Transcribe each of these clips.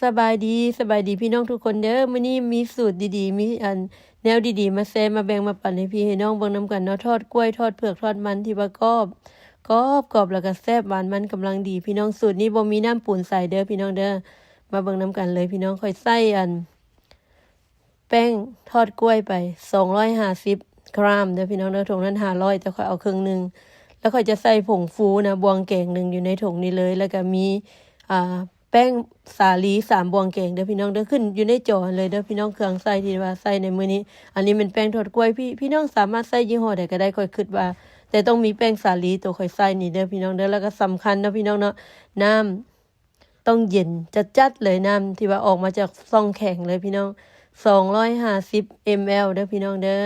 ສະບາຍດີ ສະບາຍດີພີ່ນ້ອງທຸກຄົນເດີ. ມື້ນີ້ມີສູດດີໆ ມີອັນແນວດີໆ ມາແຊມາແບ່ງມາປັນໃຫ້ພີ່ໃຫ້ນ້ອງເບິ່ງນຳກັນເນາະ. ທອດກ້ວຍ ທອດເຜືອກ ທອດມັນທີ່ວ່າກອບ ກອບໆ ແລ້ວກໍແຊບ ຫວານມັນກຳລັງດີພີ່ນ້ອງ. ສູດນີ້ບໍ່ມີນ້ຳປູນໃສ່ເດີພີ່ນ້ອງເດີ. ມາເບິ່ງນຳກັນເລີຍພີ່ນ້ອງ. ຂ້ອຍໃສ່ອັນ ແປ້ງທອດກ້ວຍໄປສອງຮ້ອຍຫ້າສິບກຣາມເດີພີ່ນ້ອງເດີ. ຖົງນັ້ນຫ້າຮ້ອຍ ແຕ່ຂ້ອຍເອົາເຄິ່ງໜຶ່ງ. ແລ້ວຂ້ອຍຈະໃສ່ຜົງຟູນະ ບ່ວງແກງໜຶ່ງຢູ່ໃນຖົງນີ້ເລີຍ. ແລ້ວກໍມີ ອ່າ ແປ້ງສາລີສາມບ່ວງແກງເດີພີ່ນ້ອງເດີ. ຂຶ້ນຢູ່ໃນຈໍຫັ້ນເລີຍເດີພີ່ນ້ອງ ເຄື່ອງໃຊ້ທີ່ວ່າໃຊ້ໃນມື້ນີ້. ອັນນີ້ແມ່ນແປ້ງທອດກ້ວຍ ພີ່ ພີ່ນ້ອງສາມາດໃຊ້ຍີ່ຫໍ້ໃດກໍໄດ້ ຂ້ອຍຄິດວ່າ. ແຕ່ຕ້ອງມີແປ້ງສາລີໂຕຂ້ອຍໃຊ້ນີ້ເດີພີ່ນ້ອງເດີ. ແລ້ວກໍສຳຄັນເນາະພີ່ນ້ອງເນາະ ນ້ຳ ຕ້ອງເຢັນຈັດໆເລີຍ. ນ້ຳທີ່ວ່າອອກມາຈາກຊ່ອງແຂງເລີຍພີ່ນ້ອງ ສອງຮ້ອຍຫ້າສິບ ml ເດີພີ່ນ້ອງເດີ.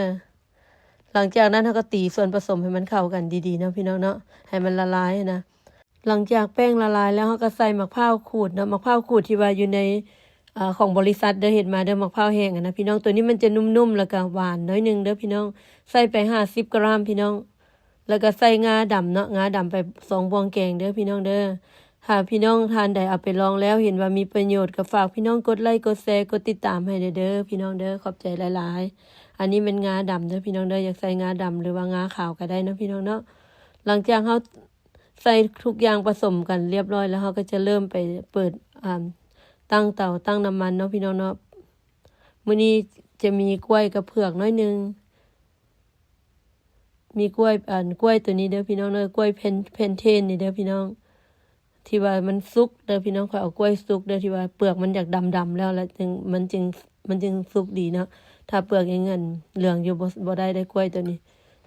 ຫຼັງຈາກນັ້ນເຮົາກໍຕີສ່ວນປະສົມໃຫ້ມັນເຂົ້າກັນດີໆເນາະພີ່ນ້ອງເນາະ ໃຫ້ມັນລະລາຍນະ. ຫຼັງຈາກແປ້ງລະລາຍແລ້ວ ເຮົາກໍໃສ່ໝາກພ້າວຂູດເນາະ. ໝາກພ້າວຂູດທີ່ວ່າຢູ່ໃນ ເອີ ຂອງບໍລິສັດເດີ ເຮັດມາເດີ ໝາກພ້າວແຫ້ງຫັ້ນນະພີ່ນ້ອງ. ໂຕນີ້ມັນຈະນຸ້ມໆ ແລ້ວກໍຫວານໜ້ອຍໜຶ່ງເດີພີ່ນ້ອງ. ໃສ່ໄປຫ້າສິບກຣາມພີ່ນ້ອງ. ແລ້ວກໍໃສ່ງາດຳເນາະ ງາດຳໄປສອງບ່ວງແກງເດີພີ່ນ້ອງເດີ. ຖ້າພີ່ນ້ອງທ່ານໃດເອົາໄປລອງແລ້ວເຫັນວ່າມີປະໂຫຍດ ກໍຝາກພີ່ນ້ອງກົດໄລ ກົດແຊ ກົດຕິດຕາມໃຫ້ແດ່ເດີພີ່ນ້ອງເດີ. ຂອບໃຈຫຼາຍໆ. ອັນນີ້ແມ່ນງາດຳເດີພີ່ນ້ອງເດີ. ຢາກໃສ່ງາດຳ ຫຼືວ່າງາຂາວກໍໄດ້ເນາະພີ່ນ້ອງເນາະ. ຫຼັງຈາກເຮົາໃສ່ທຸກຢ່າງປະສົມກັນລຽບຮ້ອຍແລ້ວ ເຮົາກໍຈະເລີ່ມໄປເປີດ ອ່າ ຕັ້ງເຕົາ ຕັ້ງນ້ຳມັນເນາະພີ່ນ້ອງເນາະ. ມື້ນີ້ຈະມີກ້ວຍກັບເຜືອກໜ້ອຍໜຶ່ງ. ມີກ້ວຍ ອັນ ກ້ວຍໂຕນີ້ເດີພີ່ນ້ອງເດີ ກ້ວຍແພນ ແພນເທນນີ້ເດີພີ່ນ້ອງ ທີ່ວ່າມັນສຸກເດີພີ່ນ້ອງ. ຂ້ອຍເອົາກ້ວຍສຸກເດີ ທີ່ວ່າເປືອກມັນຢາກດຳໆແລ້ວ ແລ້ວຈຶ່ງ ມັນຈຶ່ງ ມັນຈຶ່ງສຸກດີເນາະ. ຖ້າເປືອກຍັງ ອັນ ເຫຼືອງຢູ່ ບໍ່ ບໍ່ໄດ້ເດີກ້ວຍໂຕນີ້.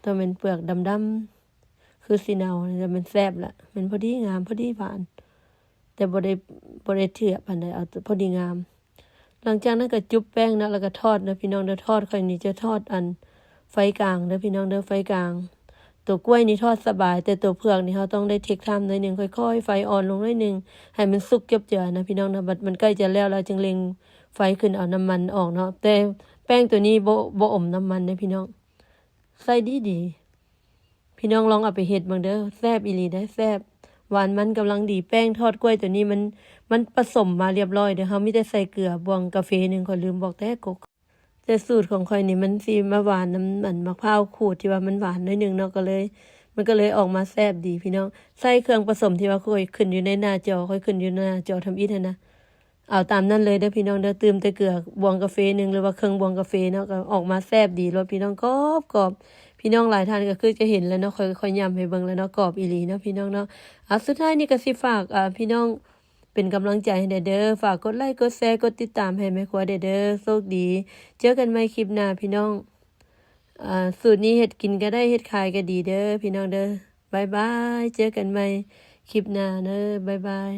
ຕ້ອງແມ່ນເປືອກດຳໆ ຄືຊິເນົ່າ ແລ້ວມັນແຊບລະ ມັນພໍດີງາມ ພໍດີຫວານ. ແຕ່ບໍ່ໄດ້ ບໍ່ໄດ້ເທຍປານໃດ ເອົາພໍດີງາມ. ຫຼັງຈາກນັ້ນກໍຈຸບແປ້ງເນາະ ແລ້ວກໍທອດເດີພີ່ນ້ອງເດີ. ທອດຂ້ອຍນີ້ຈະທອດ ອັນ ໄຟກາງເດີພີ່ນ້ອງເດີ ໄຟກາງ. ໂຕກ້ວຍນີ້ທອດສະບາຍ ແຕ່ໂຕເຜືອກນີ້ເຮົາຕ້ອງໄດ້ເທັກທາມໜ້ອຍໜຶ່ງ ຄ່ອຍໆ ໄຟອ່ອນລົງໜ້ອຍໜຶ່ງ ໃຫ້ມັນສຸກຈົບເຈືອນະພີ່ນ້ອງນະ. ບັດມັນໃກ້ຈະແລ້ວແລ້ວ ຈຶ່ງເລັ່ງໄຟຂຶ້ນເອົານ້ຳມັນອອກເນາະ. ແຕ່ແປ້ງໂຕນີ້ບໍ່ ບໍ່ອົມນ້ຳມັນເດີພີ່ນ້ອງ ໃຊ້ດີໆ. ພີ່ນ້ອງລອງເອົາໄປເຮັດເບິ່ງເດີ ແຊບອີ່ຫຼີເດ້ ແຊບ ຫວານມັນກຳລັງດີ. ແປ້ງທອດກ້ວຍໂຕນີ້ມັນ ມັນປະສົມມາລຽບຮ້ອຍເດີ. ເຮົາມີແຕ່ໃສ່ເກືອ ບ່ວງກາເຟໜຶ່ງ ຂ້ອຍລືມບອກແຕ່ກົກ. ແຕ່ສູດຂອງຂ້ອຍນີ້ມັນຊິມາຫວານນຳ ອັນ ໝາກພ້າວຂູດທີ່ວ່າມັນຫວານໜ້ອຍໜຶ່ງເນາະ ກໍເລີຍ ມັນກໍເລີຍອອກມາແຊບດີພີ່ນ້ອງ. ໃສ່ເຄື່ອງປະສົມທີ່ວ່າຂ້ອຍຂຶ້ນຢູ່ໃນໜ້າຈໍ ຂ້ອຍຂຶ້ນຢູ່ໜ້າຈໍທຳອິດຫັ້ນນະ. ເອົາຕາມນັ້ນເລີຍເດີພີ່ນ້ອງເດີ ຕື່ມແຕ່ເກືອບ່ວງກາເຟໜຶ່ງ ຫຼືວ່າເຄິ່ງບ່ວງກາເຟເນາະ ກໍອອກມາແຊບດີໂລດພີ່ນ້ອງ ກອບໆ. ພີ່ນ້ອງຫຼາຍທ່ານກໍຄືຈະເຫັນແລ້ວເນາະ ຂ້ອຍ ຂ້ອຍຫຍ້ຳໃຫ້ເບິ່ງແລ້ວເນາະ ກອບອີ່ຫຼີເນາະພີ່ນ້ອງເນາະ. ເອົາ ສຸດທ້າຍນີ້ກໍຊິຝາກ ເອີ ພີ່ນ້ອງເປັນກຳລັງໃຈໃຫ້ແດ່ເດີ ຝາກກົດໄລ ກົດແຊ ກົດຕິດຕາມໃຫ້ແມ່ຄົວແດ່ເດີ. ໂຊກດີ ເຈີກັນໃໝ່ຄລິບໜ້າພີ່ນ້ອງ. ເອີ ສູດນີ້ເຮັດກິນກໍໄດ້ ເຮັດຂາຍກໍດີເດີພີ່ນ້ອງເດີ. ບາຍບາຍ ເຈີກັນໃໝ່ຄລິບໜ້າເດີ ບາຍບາຍ.